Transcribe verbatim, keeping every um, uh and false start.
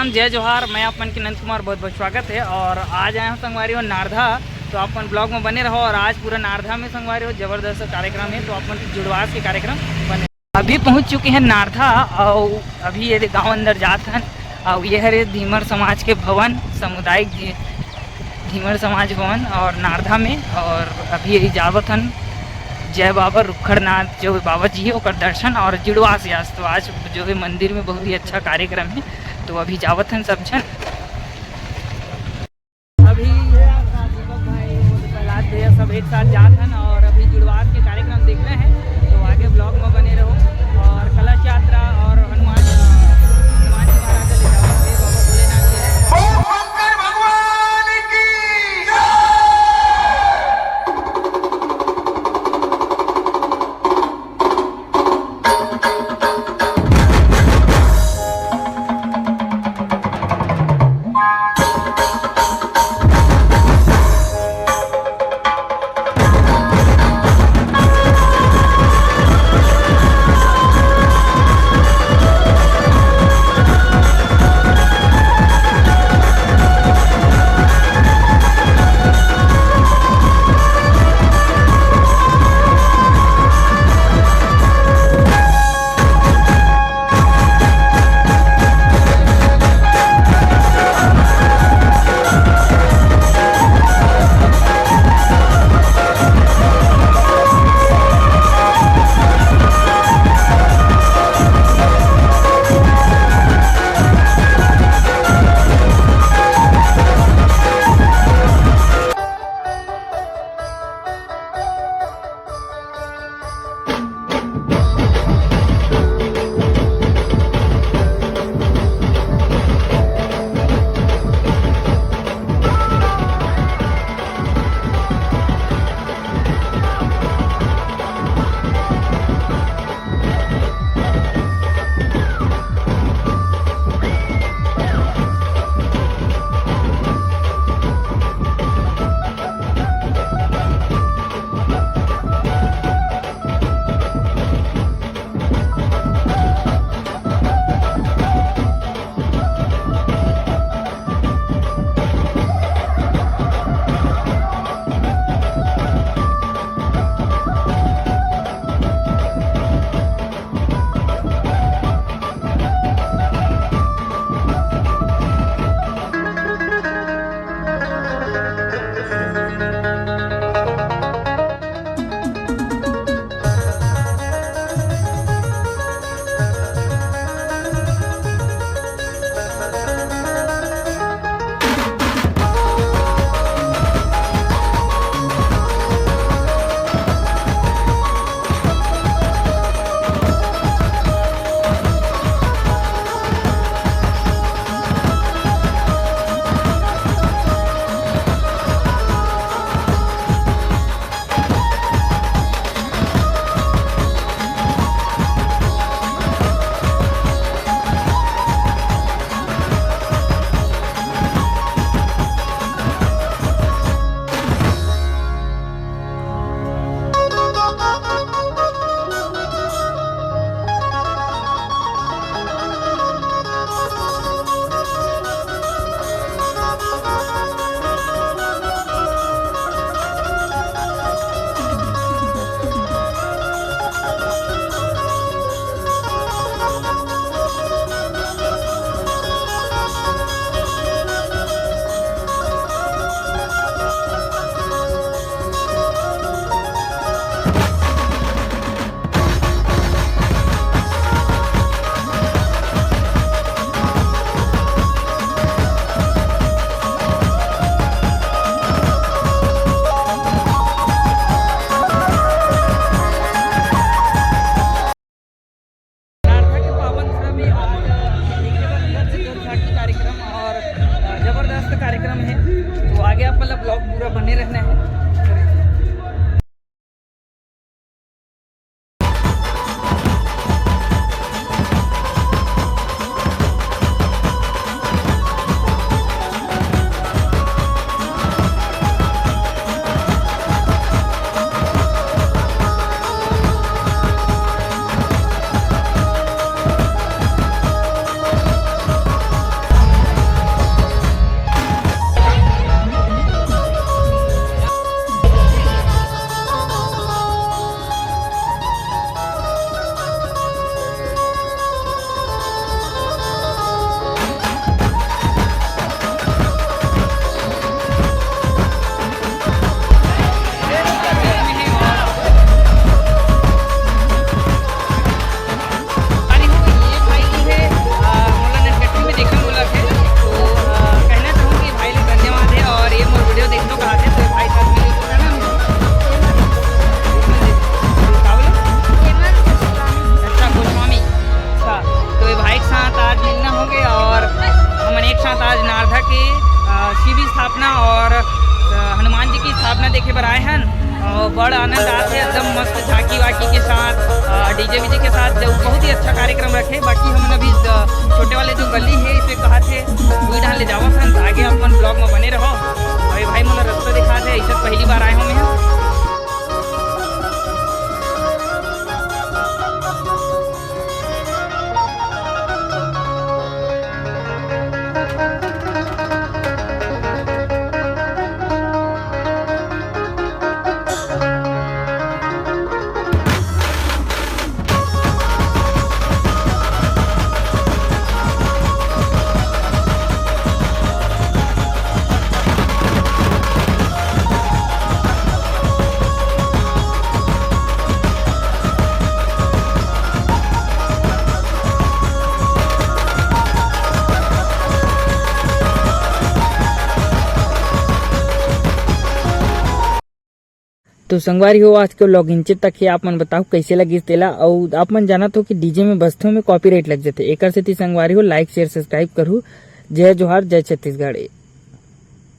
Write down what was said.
जय जोहार, मैं आप मन के नंद कुमार, बहुत बहुत स्वागत है। और आज आए हंव संगवारी हो नारधा, तो आप मन vlog में बने रहो। और आज पूरा नारधा में संगवारी हो जबरदस्त कार्यक्रम है, तो आप मन के जुड़वास के कार्यक्रम बने। अभी पहुंच चुके हैं नारधा, और अभी ये गांव अंदर जात हन, और ये हरे धीमर समाज के भवन, सामुदायिक धी-, धीमर समाज भवन और नारधा में। और अभी यही जावत हन जय बाबा रुखड़नाथ, जो बाबा जी है, ओकर दर्शन और जुड़वास यास। तो आज जो है मंदिर में बहुत ही अच्छा कार्यक्रम है, तो अभी जावत हन सब झन। अभी दीपक भाई और प्रहलाद भैया सब एक साथ जात हन और अभी जुड़वास के कार्यक्रम देखना है, तो आगे vlog में बने रहो। और कलश यात्रा और हनुमान, हनुमान जी महाराज का ले जावत है, बाबा भोलेनाथ के है। आज जो बहुत ही अच्छा कार्यक्रम रखे, बाकी हमन अभी, अ, छोटे वाले जो गली हे, इसे कहा थे, वही डाल ले जावा सन, आगे अपन ब्लॉग में बने रहो। भाई, भाई, मोला रास्ता दिखा थे, इसे पहली बार आए हूँ मैं। तो संगवारी हो, आज के vlog इंचे तक हे। आप मन बताओ कैसे लगिस तेला, अउ आप मन जानत हो कि डीजे में बजथे में कॉपीराइट लग जाथे। एकर सेती संगवारी हो, लाइक, शेयर, सब्सक्राइब करहू। जय जोहार, जय छत्तीसगढ़।